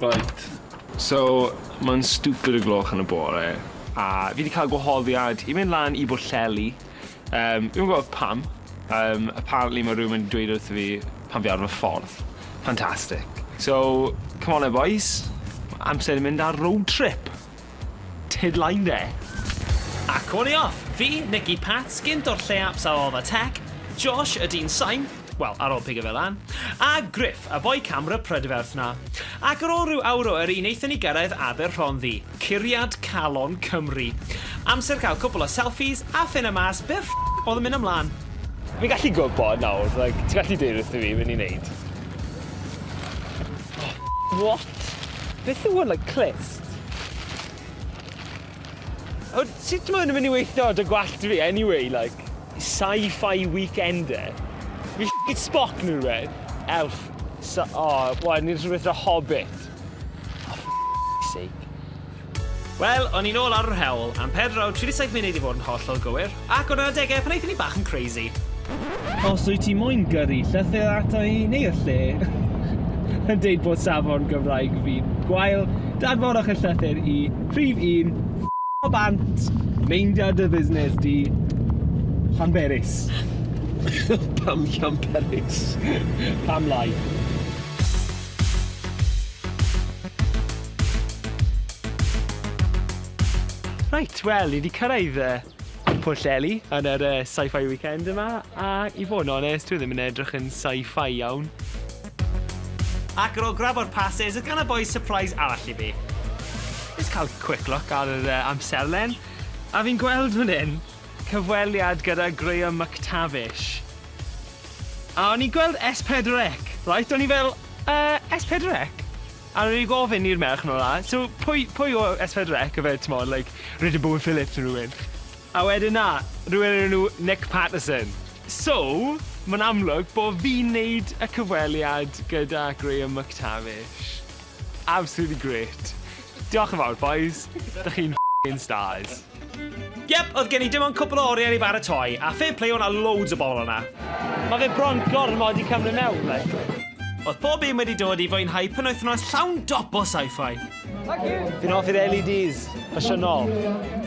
Reit, so mae'n stupid o gloch yn y bore, a fi 'di cael gwahoddiad i mynd lan i Bwllheli. Yym, fi'm yn gwybod pam. Yym, apparently ma' rhywun wedi dweud wrtho fi pan fi ar fy ffordd. Fantastic. So, come on then boys, ma' amser i mynd ar road trip. Tyd line de. Ac o'n i off! Fi, Nicky Pats, gynt o'r lle apps a Odd a Tech, Josh, y dyn sain, wel, ar ôl pigo fe lan, a Griff, y boi camera prydferth 'na. Ac ar ôl rhyw awr o yrru, wnaethon ni gyrraedd Aberhonddu, curiad calon Cymru. Amser cael cwpl o selfies a ffindo mas be ff oedd yn mynd ymlaen. Fi'n gallu gwybod nawr, like, ti'n gallu deud wrtho fi be ni'n neud? Oh, what? Beth yw hwn, like, clust? O, sut ma' hwn yn mynd i weithio 'da gwallt fi anyway, like, sci-fi weekender? Fi f***ing Spock neu rhywbeth. Elf. So, oh, wel, ni'n rhywbeth fel Hobbit. Oh, for sake. Wel, o'n i'n ôl ar yr hewl, am 4 awr 37 munud i fod yn hollol gywir, ac o'n adegau pan aethon ni bach yn crazy. Os wyt ti moyn gyrru llythyr ata i neu'r lle yn deud bod safon Gymraeg fi'n gwael, danfonwch y llythyr i rhif un, ff bant, meindia dy fusnes di, Llanberis. Pam Llanberis? Pam lai? Reit, wel, ni 'di cyrraedd yy Pwllheli yn yr yy Sci-Fi Weekend yma, a i fod yn onest, dyw e ddim yn edrych yn sci-fi iawn. Ac ar ôl grabo'r passes, oedd gan y bois surprise arall i fi. Jyst cael quick look ar yr yy amserlen, a fi'n gweld fan hyn, cyfweliad gyda Graham McTavish. A o'n i'n gweld S4C, right, o'n i fel, yy, S4C? A o'n i'n gofyn i'r merch nôl 'na, so pwy pwy o S4C yfe, t'mod, like, Richard Bowen Phillips neu rywun. A wedyn 'na, rywun o'r enw Nick Patterson. So, ma'n amlwg bo' fi'n neud y cyfweliad gyda Graham McTavish. Absolutely great. Diolch yn fawr boys, 'dych chi'n f***ing stars. Yep, oedd gen i dim ond cwpl o oriau i baratoi, a fair play o'na loads o bobl yna. Mae fe bron gormod i cymryd mewn, like. Oedd pob un wedi dod i fwynhau penwythnos llawn dop o sci-fi. Fi'n hoffi'r LEDs, ffasiynol.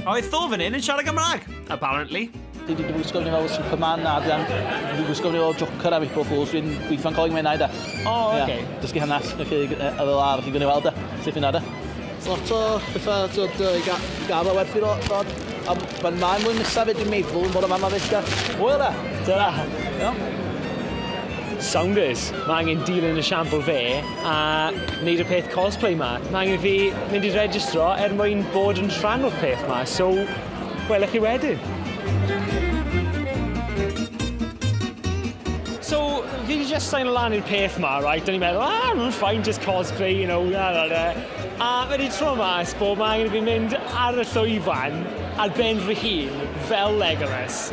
A oedd Thor fan hyn yn siarad Gymraeg, apparently. Dwi 'di gwisgo fyny fel Superman a dwi'n dwi'n gwisgo fyny fel Joker a April Fools. Dwi'n gweithio'n Coleg Menai de. O, oce. Ia, dysgu hanes felly yy fel 'a felly gawn ni weld de sut fina de. Lot o betha t'wod yy i ga- i ga'l a werth i ro- rod a ma'n ma'n flwyddyn nesa 'fyd dwi'n meddwl yn bore 'ma 'ma 'fyd de. Hwyl de! Tara! Iawn? Saunders, ma' angen dilyn esiampl fe a neud y peth cosplay 'ma. Ma' angen i fi mynd i registro er mwyn bod yn rhan o'r peth 'ma, so welech chi wedyn. So, fi 'di just seino lan i'r peth 'ma, right, o'n i'n meddwl, ah, mae'n fine, just cosplay, you know, la la la. A fe 'di tro mas bod ma' angen i fi mynd ar y llwyfan ar ben fy hun, fel Legolas,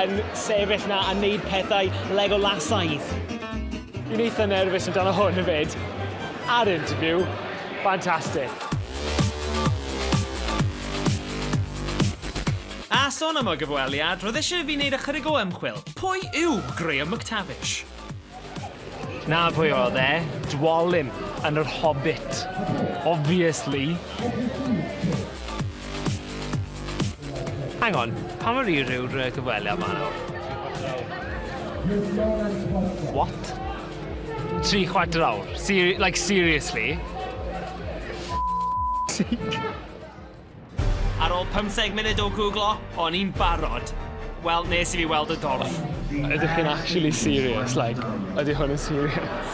yn sefyll 'na a neud pethau Legolasaidd. Fi'n eitha nerfus amdano hwn hefyd. A'r interview, fantastic. A sôn am y gyfweliad, roedd eisiau i fi wneud ychydig o ymchwil. Pwy yw Graham McTavish? 'Na pwy o'dd e, Dwalin yn yr Hobbit. Obviously. Hang on, pa mor hir yw'r yy gyfweliad 'ma nawr? What? Tri chwarter awr? Seri- like seriously? Sake. Ar ôl pymtheg munud o gwglo, o'n i'n barod. Wel, nes i fi weld y dorf. Ydych chi'n actually serious? Like, ydy hwn yn serious?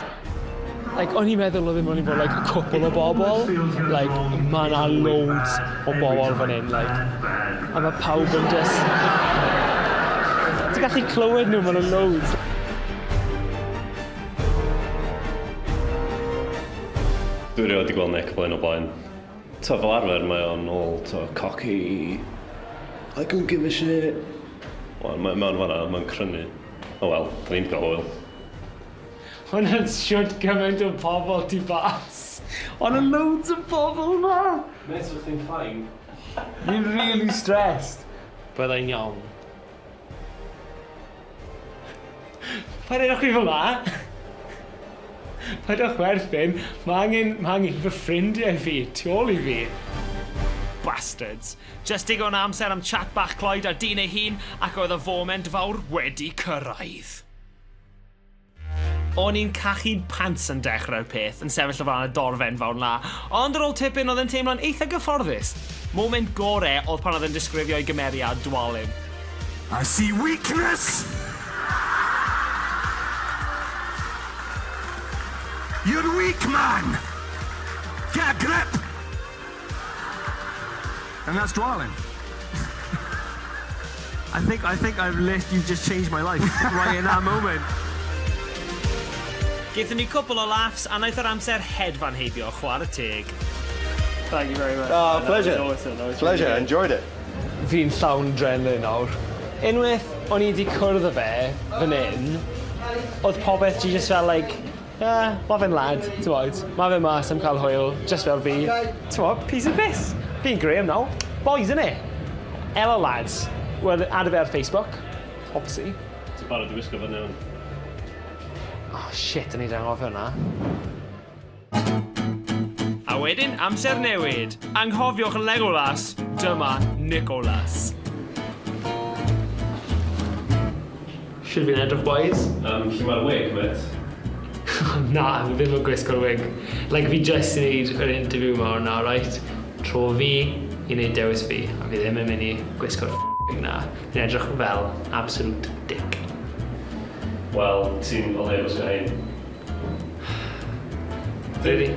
Like, o'n i'n meddwl oedd e mond i fod like cwpl o bobl. Like, ma' 'na loads o bobl fan hyn, like, a ma' pawb yn just... Ti'n gallu clywed nhw, ma' 'na loads. Dwi erioed 'di gweld Nick blaen o blaen. T'o' fel arfer mae o'n all t'o' cocky, I don't give a shit. Wel mae mewn fan 'na mae'n crynu. O wel, 'dan ni'm 'di ga'l hwyl. Hwnna'n shwt gymaint o pobl tu fas. O' 'na loads o bobl 'ma! Mêt sa chdi'n fine. Fi'n rili stressed. Byddai'n iawn. Paid edrych fi fel 'na! Paid â chwerthin, mae angen, mae angen fy ffrindiau fi tu ôl i fi. Bastards. Just digon o amser am chat bach cloi 'da'r dyn ei hun ac oedd y foment fawr wedi cyrraedd. O'n i'n cachu'n pants yn dechrau'r peth, yn sefyll o flaen y dorf enfawr 'na, ond ar ôl tipyn oedd e'n teimlo'n eitha gyfforddus. Moment gore oedd pan oedd e'n disgrifio ei gymeriad, Dwalin. I see weakness! You're weak, man! Get a grip! And that's Dwalin. I think I've lit, you've just changed my life right in that moment. Gaethon ni cwpl o laughs a wnaeth yr amser hedfan heibio, chwarae teg. Thank you very much. Oh, That pleasure. was awesome. That was Pleasure, really good. Enjoyed it. Fi'n llawn adrenaline nawr. Unwaith o'n i wedi cwrdd â fe fan hyn, oedd popeth ti just fel like, yeah, ma fe'n lad, ti'n ma fe mas am cael hwyl, just fel fi. Ti'n piece of piss. Fi'n Graham nawr. Boys, innit? Elo lads. Well, add fe ar Facebook, obviously. Ti'n barod i wisgo fyny hwn? Oh shit, o'n i wedi anghofio hwnna. A wedyn, amser newid. Anghofiwch Legolas, dyma Nicholas. Should fi'n edrych, boys? Lle mae'r wig, mate? Na, fi ddim yn gwisgo'r wig. Like, fi just i wneud yr interview ma hwnna, right? Tro fi i wneud dewis fi, a fi ddim yn mynd i gwisgo'r wig na. Fi'n edrych fel absolute dick. Wel, ti'n o leia gwisgo hein. Really?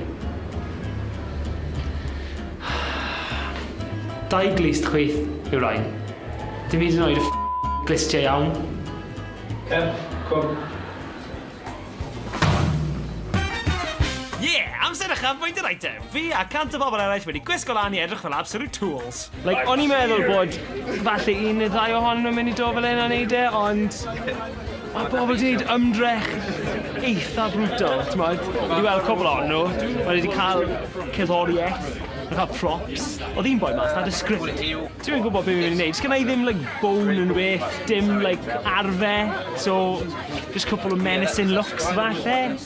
Dau glust chwith yw rhain. Dim hyd yn oed y glustiau iawn. Okay, cool. Yeah, amser uchafbwynt yr eitem. Fi a 100 o bobl eraill wedi gwisgo lan i edrych fel absolute tools. Like, o'n i'n meddwl bod falle un neu ddau ohonyn nhw'n mynd i dod fel hyn a neud e, ond mae bobl wedi gwneud ymdrech eitha brutal, ti'n modd? Wedi weld cwbl ohonyn nhw, mae wedi cael cerddoriaeth, wedi cael props. Oedd un boi mas, na script. Ti'n mynd gwybod beth fi'n mynd i wneud. Sgynna i ddim, like, bone yn beth, dim, like, arfe, so just couple of menacing looks, falle.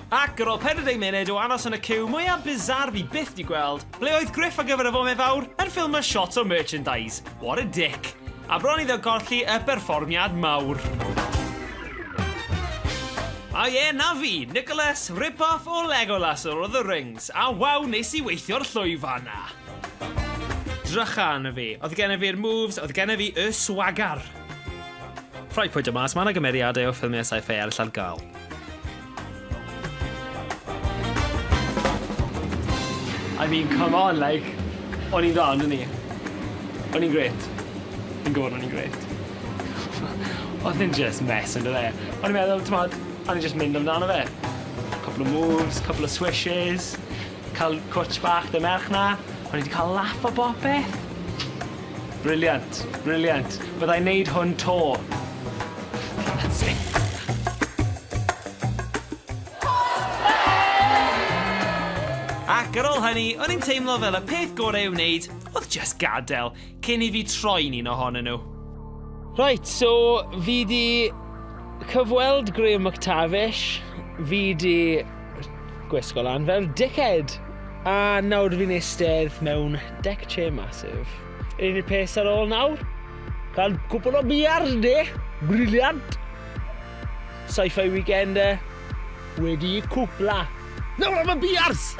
Ac ar ôl 40 munud o aros yn y ciw mwyaf bizarre fi byth di gweld, ble oedd Griff ar gyfer y foment fawr yn ffilmio shots o merchandise. What a dick. A bron iddo golli y perfformiad mawr. A ie, na fi, Nicholas, rip-off o Legolas o Lord of the Rings. A waw, nes i weithio'r llwyfan na. Drycha arno fi. Oedd gen i fi'r moves, oedd gen i fi y swagger. Rhaid pwynt mas, mae yna gymeriadau o ffilmiau sci-fi eraill ar gael. I mean, come on, like, o'n i'n dda, o'n i? O'n i'n gret. Fi'n gwybod o'n i'n gret. Oedd e'n just mess yn dod e. O'n i'n meddwl, ti'n modd, o'n i'n just mynd amdano fe. Couple of moves, couple of swishes, cael cwtch bach 'da merch na. O'n i wedi cael laugh o bopeth. Brilliant, brilliant. Byddai'n neud hwn to. That's it. Ac ar ôl hynny, o'n i'n teimlo fel y peth gorau i'w wneud oedd just gadael, cyn i fi troi'n un ohonyn nhw. Right, so fi di cyfweld Graham McTavish, fi di gwisgo lan fel dickhead. A nawr fi'n eistedd mewn deck chair massive. Yr unig peth ar ôl nawr, cael cwpl o biars de. Brilliant. Sci-fi weekend e, wedi cwpla. Nawr am y biars!